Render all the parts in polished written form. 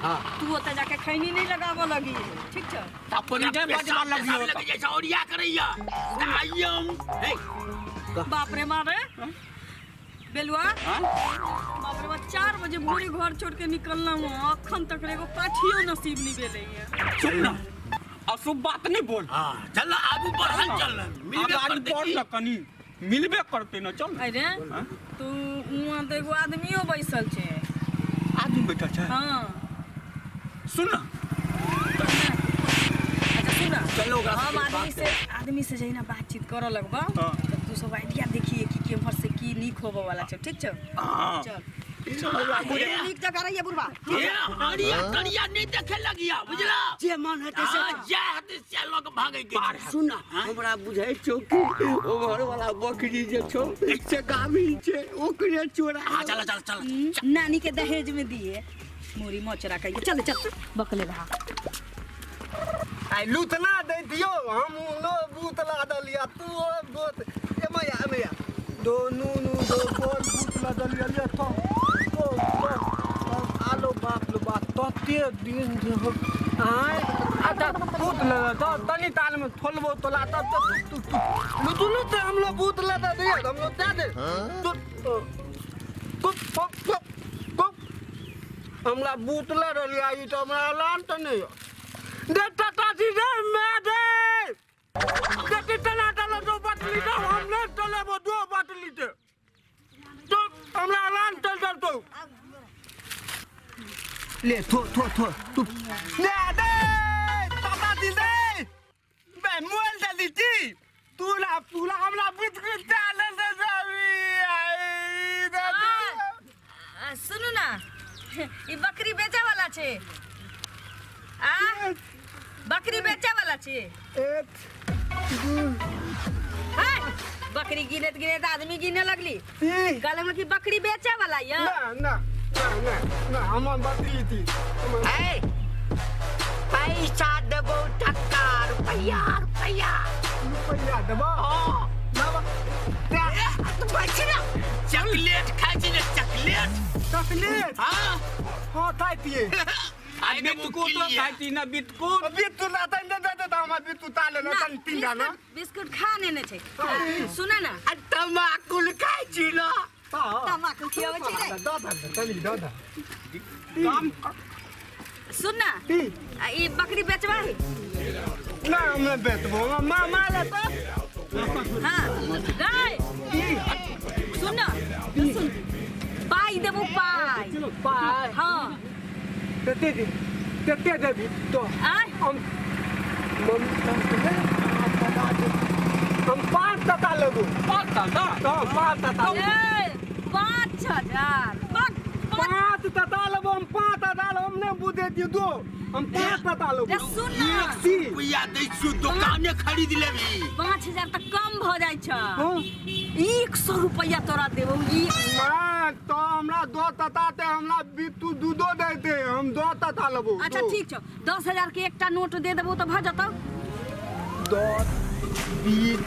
हाँ। तू ओतऽ जाके खैनी नहीं लगाबऽ लगी ठीक छौ अपना इधर पेशाब बजबा लगियो तेशाब लगे जैसा ओरिया करैया आइयम हे बाप रे माँ रे बेलुआ हाँ? बाप रे बाप 4 बजे भोरे घर छोड़ के निकलना हूँ, अखन तक एगो पाठियो नसीब नहीं भेलै है। सुन ना, अशुभ बात नहीं बोल। हां, चल आगू बढ़ल, चल मिलबे आगाड़ी करते बढ़ की। न, कनी मिलबे करते न, चल। अरे हाँ? तू हुआं तऽ एगो आदमियो बैसल छै। आदमी बैठल छै? हाँ। सुन ना। अच्छा सुन ना। चलो ओकरा हम से आदमी बात से आदमी से जहिना बातचीत करऽ लगबऽ हाँ। तऽ तू सब आइडिया देखिए कि केम्हर से की नीक होबऽ वाला छै, ठीक छौ? हाँ। चल, नीक जगह रहिए बुढ़बा। हे, हरिया करिया नहीं देखे लगिया, बुझला? जे मन हेतै से। हां, जे हेतै से लग भागे के पार छै। सुन ना, हमरा बुझै छौ कि ओ घर वाला बकरी जे छौ से गाभिन छै, ओकरे चोरा। हां, चल चल चल। नानी के दहेज में दिए मोरी मोचरा कहिए। चल चल, बकले रहा। आई लूतना दे दियो, हम लो बूतला दलिया, तू ओ गोत ए मैया ए मैया दो नू नू दो बोल बूतला दलिया लिया तो तो तो आलो बाप लो बाप तते दिन जे हो आय अच्छा बूत ले तो तनी ताल में थोलबो तोला तब तो तू तू तू लू तू लू ते हम लोग बूत ले दे दिया, हम लोग दे दे तू तू तू तू तू हमरा बूतला दलिया, ई तो हमरा लान त नहीं दे टाटा जी दे मैं दे दे तना डालो दो बाटली दो, हम नहीं चलेबो दो बाटली दे तो हमरा लान चल चल तो ले थो थो थो तू दे दे टाटा जी दे बे मोल दे दी तूला पूला हमरा बिस्कुट दे ले दे दे आई दे दे। सुनू ना, ई बकरी बेचे वाला छै आ बकरी बेचे वाला छै? एक दू है बकरी गिनैत गिनैत आदमी गिने लगली। तीन। कहलहुँ कि बकरी बेचे वाला यऽ? ना ना ना ना ना, हमर बकरी थी हमर। ए पैसा देबो टक्का, रुपैया रुपैया। रुपैया देबो? हाँ। लाबा। तू बैठ ना। चॉकलेट खाइ छी ने, चॉकलेट? चॉकलेट? हाँ। हाँ, खाइ पिए। आइ देबो। बिस्कुट किलिया। खाइ छी ना बिस्कुट? बिट्टू लाता नहीं दे दे, हमार बिट्टू ताले ना तन तीन दाना। बिस्कुट खा नेने छै, सुन ना। आ तमाकुल खाइ छी ना? तमाकुल खियाबै छै रे? दऽ दऽ तनी दऽ दऽ। काम। सुन ना। ती। आ ई बकरी बेचबा है? ना, हमने बेचबो माँ माँ लेता। हाँ गाय, सुन ना, सुन, पाइ देबो पाइ। पाइ? हाँ। कते दे, कते देबी तो? आय? हम हम 5 टका लेबो। 5 टका? तो 5 टका। ए, 5,000 पाँच पाँच। 5 टका लेबो हम, 5,000 हम नहीं बुझे दियो दो, हम 5 टका लेबो। रे सुन ना। सी। रुपैया दै छियौ, दोकाने खरीद लेबही। 5,000 तऽ कम भऽ जाइ छै। हाँ। 100 रुपैआ तोरा देबौ ई। ना तो हमरा 2 टका ते हमरा बिट्टू दूधो देते, हम 2 टका लेबो। अच्छा। दो। ठीक छौ, 10,000 के एकटा नोट दे देबौ तऽ भऽ जेतौ। 10, 20,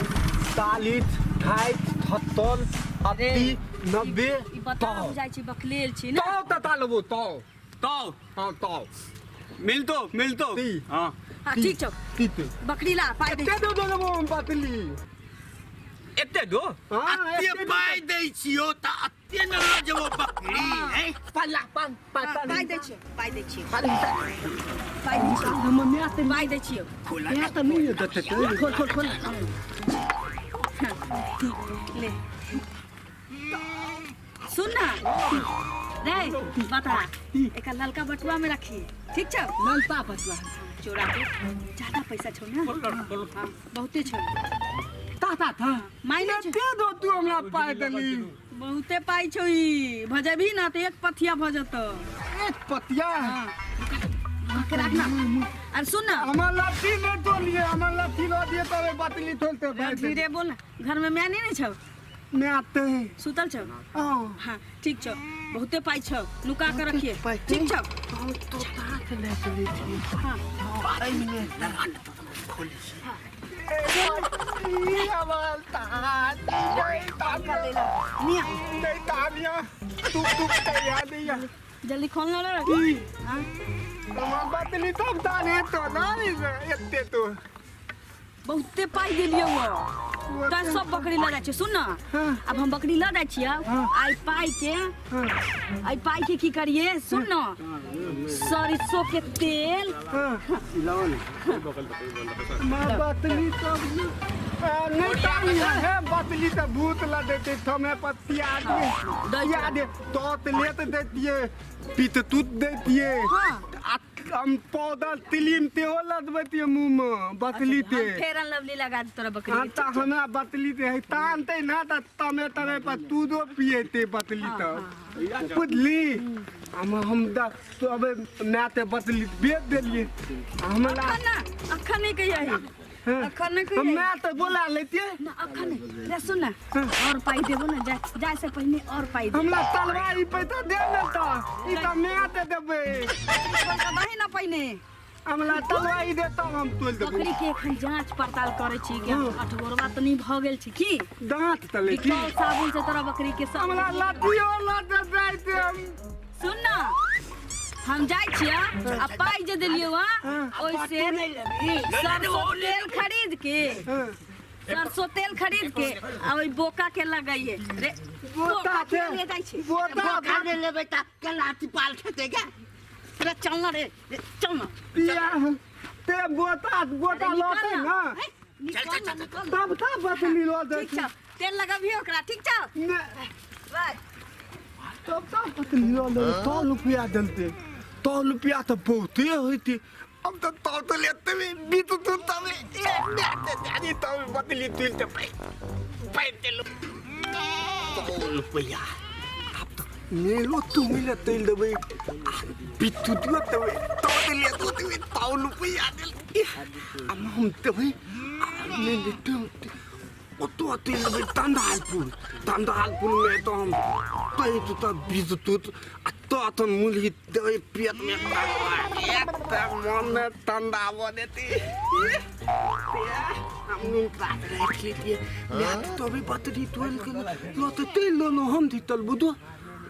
40, 70, 80, 90। ई बता बुझाइ छै बकलेल छी ने। तो टका लेबो तो। तो? हाँ, तो। मिलतो मिलतो। ती। हाँ। हाँ, ठीक छौ। तीते। बकरी ला, पाइ दे। कते दो देबो हम बकली? एते दो। हाँ। अते एते। पाइ दै छियौ तऽ अते ने लऽ जेबौ बकरी हैं? पल्ला पान। हाँ, पाइ दै छियौ, पाइ दै छियौ, पाइ दै छियौ, पाइ दै छियौ। खोला। तऽ नहीं देते, खोल खोल खोल। ले, सुन ना रे, बता, एका ललका बटुआ में रखी, ठीक छौ? ललता बटुआ। चोरा के ज्यादा पैसा छौ ना? हाँ, बहुते छौ। ताता था। मायने छौ। कते दो तू हमरा पाइ देली? बहुते पाइ छौ, ई भजेबही ना तऽ एक पथिया भऽ जेतौ। एक पतिया? हाँ, के राख ना। अरे सुन ना। हमर लट्ठी नहीं तोलिए, हमर लट्ठी लऽ दिए तबे बतली तोलते भाई। धीरे बोल ना, घर में माय नहीं छौ? मैं आते हैं। सुतल छौ? हाँ। हाँ, ठीक छौ, बहुते पाइ छौ, नुका के रखिए, ठीक छौ? तो तात ले चली थी। हाँ। ई हमर तात नहीं तानिया। निया। नहीं तानिया, तू तू तैयार नहीं है। जल्दी खोल ना रे। की हाँ हमरा बतली तब ताने तो नहीं एते तो बहुते पाइ देलियै वो तैं सब बकरी लऽ जाइ छियै। सुन ना, हाँ। आब हम बकरी लऽ जाइ छियै। हाँ। आइ पाइ के, हाँ आइ पाइ के की करिए सुन ना, सरसों के तेल। हाँ माँ बतली तब नहीं तानी है बतली तो भूत ला देते थमे पतिया दे या दे तोत लेत देतिए पित तुत देतिए। हाँ। आ हम पौधा तिलिम ते हो लदबतिए मुंह में बतली ते। हम फेरन लवली लगा दे तोरा बकरी हाँ के। त हमरा बतली ते है तानते ना त तमे तमे पर तू दो पिएते बतली त बुझली। हम दा तो अबे मैं ते बतली बेच देलिए हमरा। अखन ना, अखन नहीं कहिया ही। हाँ। अखन नहीं हम कहिया। मैं तो बोला लेतिए। ना अखन नहीं रे, सुन ना, और पाई देबो ना, जाए जाए से पहिने और पाई दे। हमरा तलवार ई पैसा दे न त ई त मैं ते देबै। पैसा दही ना पहिने। हमरा तलवार ई दे तब हम तोल देबो। बकरी के एखन जांच पड़ताल करै छी कि हाँ। अठगोरवा तऽ नहीं भऽ गेल छै की। दांत तले की डिटॉल साबुन से तोरा बकरी के सब। हमरा लाठियो लात जाइते हम। सुन ना, हम जाइ छियै आ पाइ जे देलियै वहाँ ओइसे सरसों तेल खरीद के, हाँ। सरसों तेल खरीद के आ ओइ बोका के लगाइए रे। बोता बोका के के ले जाइ छै। बोता बोका ने लेबै त के लाठी पाल खेतै गे। रे चल ना रे, रे चल ना। पिया ते बोता बोता अरे निकल लते ना। हे, निकल ना, निकल ना। तब तब बतली लो दे। ठीक छौ, तेल लगबिही ओकरा, ठीक छौ? ने बाय। तब तब बतली लो दे तो रुपया देलते तो रुपया तो बहुते होते। अब तो तो तो लेते में बीत तू तबे ए ने जानी तब बतली तुल ते पै पै देलु तो रुपया। अब तो मेलो तू मिले तेल देबै आ बित्तु दियो देबै तो देलिए तो देबै तो रुपया देल आ हम देबै आ ने लेते ओतो तेल देबै तंदालपुर तंदालपुर में तो हम तै तो त बीत तुत आ तो तो मुली देबै पेट में एक त मन में तंदा बो देती हम नुन पात राख लेतिए। मैं तो अभी बतली तोल के लो तो तेल लो लो हम दी तलबू दो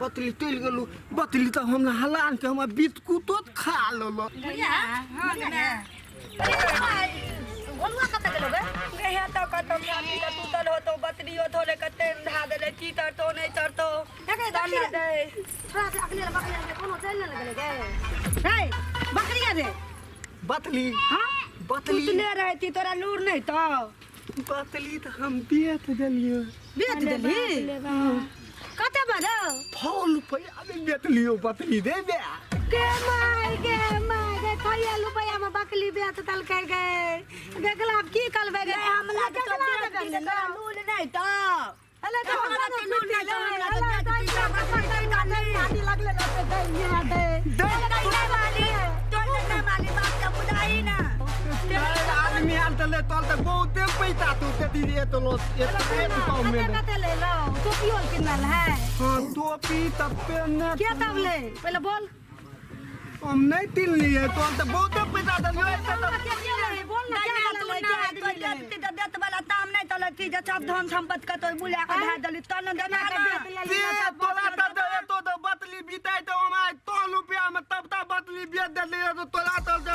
बतली तेल गेलू बतली तो हमरा हलान के हमरा बिस्कुटो खा लो लो। भैया, हाँ गोलुआ कतऽ गेलो गे? गया तो कतौ खाती त टूटल होतो बतरियो थोड़े कते धा देले की तरतो नहीं तरतो देखे तब ना दे। थोड़ा से अगले बकरी के कोनो चल न लगले गे। हे बकरी रे। बतली हां बतली टूटले रहती तोरा लूर नहीं तो। बतली तो हम बेच देलियो। बेच देली कते बा रे? फल रुपया में बेच लियो बतली दे बे। के माय गे माय गे खैया रुपया में बकली बेच तलकै गे। गेगला की करबै गे? हमरा के तो केकरा बेच देबै? तोरा लूर नहीं तो। अले तो हमरा के लूर नहीं तो, हमरा के बेच दी तो बकरी नहीं आदि लगले लगते दे यहाँ दे। दे नहीं माली तो नहीं माली बाप का बुझाई ना। आदमी आल तले तोल त बहुते पैसा तू ते दी तो लो एक एक सौ में कते कते ले लो टोपियो किनल है? हां टोपी त पेने के तब ले पहले बोल। हम नहीं तिल लिए तोल त बहुते पैसा देलियो। के के ले बोल ना, क्या तू ले ना के तो आदमी ले? देती तो देत वाला ताम नहीं तो लती जे सब धन संपत्ति के तो बुला के धा देली तो न देना ना। ते तोला त दे तो तो बतली बिताई तो हम आइ तो रुपया में तब तब बतली बेच देलियो तो तोला तो दे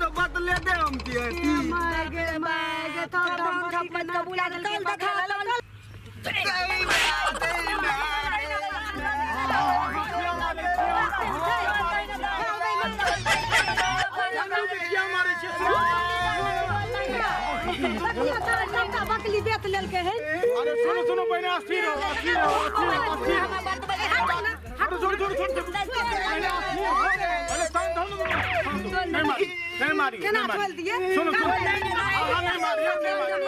तो बतले दे हम दिए। माय गे माय गे तो धन संपत्ति के बुला के तोल देखा तोल। बकली बेच लेलकै है। अरे सुनो सुनो पहिने अस्थिर हो अस्थिर हो अस्थिर हो अस्थिर हो। अरे छोड़ छोड़ छोड़ छोड़ अरे शांत हो ना। नहीं मारी नहीं मारी केना खोल दिए? सुनो सुनो हाँ नहीं मारियो नहीं मारियो।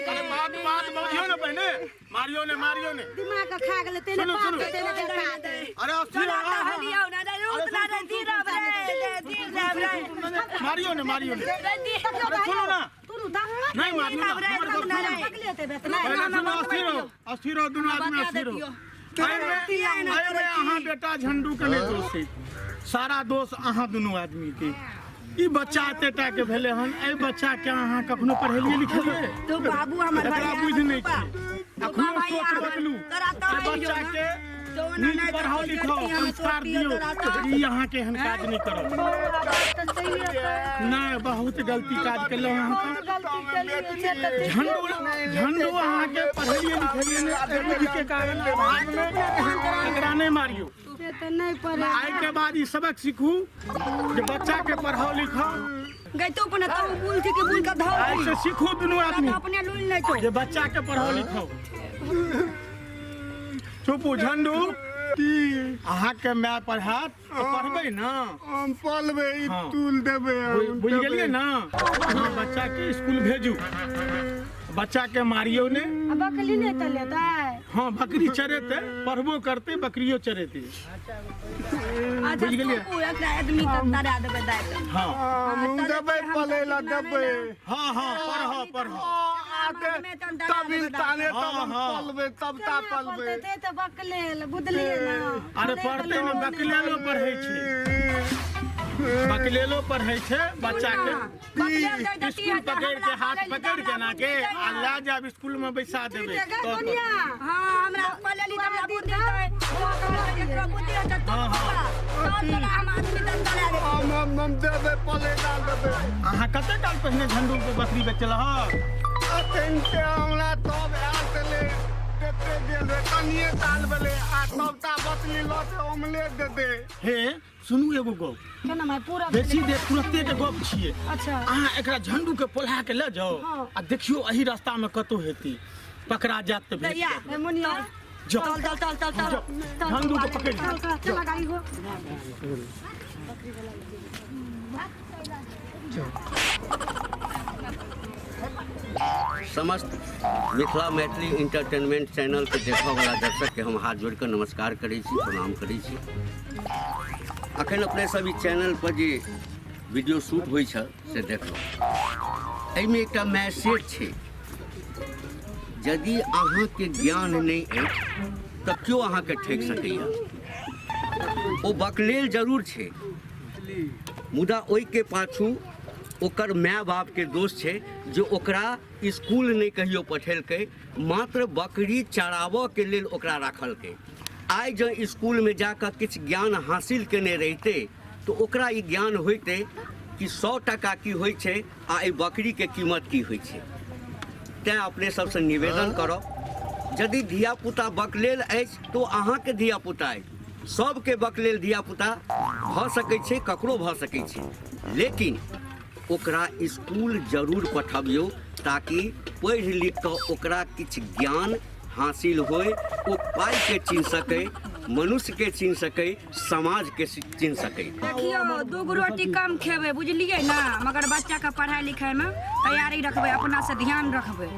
अरे बात बात बोलियो ना पहिने मारियो ने मारियो ने। दिमाग के खा गेलै तेने सुनो, पाप सुनो। के तेने के खा दे। अरे अस्थिर हो हाँ, हाँ। मारियो ने मारियो ने। अरे सुनो ना नहीं मारियो ना हमर गप सुनो। पहले सुनो अस्थिर हो अस्थिर हो दुनू आदमी अस्थिर हो। एहिमे अहाँ बेटा झंडू के नहीं दोष है, सारा दोष अहाँ दुनू आदमी के। ई बच्चा एतेटा के भेलै हन, एहि बच्चा के अहाँ कखनो पढ़ेलियै लिखेलियै? तो बाबू हमर एकरा बुझि नहि छै। अखनो सोच बदलू तोरा तो एहि बच्चा के नीक पढ़ाओ लिखाओ, संस्कार दियौ। ई अहाँके एहन काज नहि करब। बात तऽ सहिए कहै। नहि, बहुत गलती काज केलहुँ अहाँ। बहुत गलती केलियै से तऽ। झंडू झंडू, अहाँके पढ़ेलियै लिखेलियै नहि, बुद्धिके कारण अभावमे। एकरा नहि मारियौ। से तऽ नहि पढ़े। आइ के बाद ई सबक सीखू जे बच्चा के पढ़ाओ लिखाओ। गई तो अपने तो बुल थी के बुल का धाव। आइ से सीखू दुनू आदमी अपने लूल नहीं तो जे बच्चा के पढ़ाओ लिखाओ। चुपू झंडू, अहाँके माय पढ़ात तऽ पढ़बै ने? हम पलबै ई। हाँ। तुल देबै हम। बुझि गेलियै ने? अहाँ बच्चा के स्कूल भेजू, बच्चा के मारियौ ने। आ बकली नहि तऽ लेतै? हाँ, बकरी चरेतै, पढ़बो करतै, बकरियो चरेतै। अच्छा। बुझि गेलियै? चुपू, एकरा आदमी के तरा देबै दाइ। हाँ। हम देबै, पलै ला देबै। हाँ हाँ, पढ़ो पढ़ो। तब ताने तब हम हाँ, हाँ। पलबै, तब ता पलबै। पढ़तै तऽ बकलेल, बुझलियै ने? अरे पढ़तै ने, बकलेलो पढ़ै छै, बकलेलो पढ़ै छै। बच्चा के स्कूल पकड़ के, हाथ पकड़ के ना के आ लए जायब, स्कूल में बैसा देबै तब। दुनिया। हाँ, हमरा पलेली तऽ हमरा बुद्धि है, एकरा बुद्धि है तऽ हाँ, हाँ। तोरा हम आदमी तन तरा देबै। हम देबै, पलै ला देबै। अहाँ कते काल पहिने झंडू के बकरी बेचलहक? अखन के हमरा तब आयल छलै, कते गेल रहे, कनिये साल भेलै आ तब ता बतली लऽ ओमले देतै। हे सुनू, एगो गप। केना माय पूरा? बेसी देर तुरते के गप छियै। अच्छा। अहाँ एकरा झंडू के पोल्हा के लऽ जाउ। हाँ। आ देखियौ, एही रास्ता में कतौ हेती, पकड़ा जायत तऽ भेट दैया। जायत। ए मुनिया। जाउ। चल चल चल चल चल। जाउ, झंडू के पकड़ि चल चल चल, गाड़ी हो। समस्त मिथिला मैथिली इंटरटेनमेंट चैनलके देखऽवला दर्शकके हम हाथ जोड़ि कऽ नमस्कार करै छी, प्रणाम करै छी। अखन अपने सब ई चैनल पर जे वीडियो शूट होइ छल से देखलहुँ। एहिमे एकटा मैसेज छै, यदि अहाँके ज्ञान नहि अछि तऽ केओ अहाँके ठकि सकैए। ओ बकलेल जरूर छै, मुदा ओहिके पाछू ओकर माय बापके दोष छै जे ओकरा स्कूल नहि कहियो पठेलकै, मात्र बकरी चराबऽके लेल ओकरा राखलकै। आइ जँ स्कूलमे जाकऽ किछु ज्ञान हासिल केने रहितै तऽ ओकरा ई ज्ञान होइतै कि 100 टाका की होइ छै आ एहि बकरीके कीमत की होइ छै। तैँ अपने सबसँ निवेदन करब, यदि धियापुता बकलेल अछि तऽ ओ अहाँके धियापुता अछि। सबके बकलेल धियापुता भऽ सकै छै, ककरो भऽ सकै छै, लेकिन ओकरा स्कूल जरूर पठबियौ ताकि पढ़ि लिख कऽ ओकरा किछु ज्ञान हासिल होय, ओ पाइके चिन्ह सकै, मनुष्यके चिन्ह सकै, समाजके चिन्ह सकै। देखियौ, दूगो रोटी कम खेबै, बुझलियै ने, मगर बच्चाके पढ़ाइ लिखाइमे तैयारी रखबै, अपनासँ ध्यान रखबै।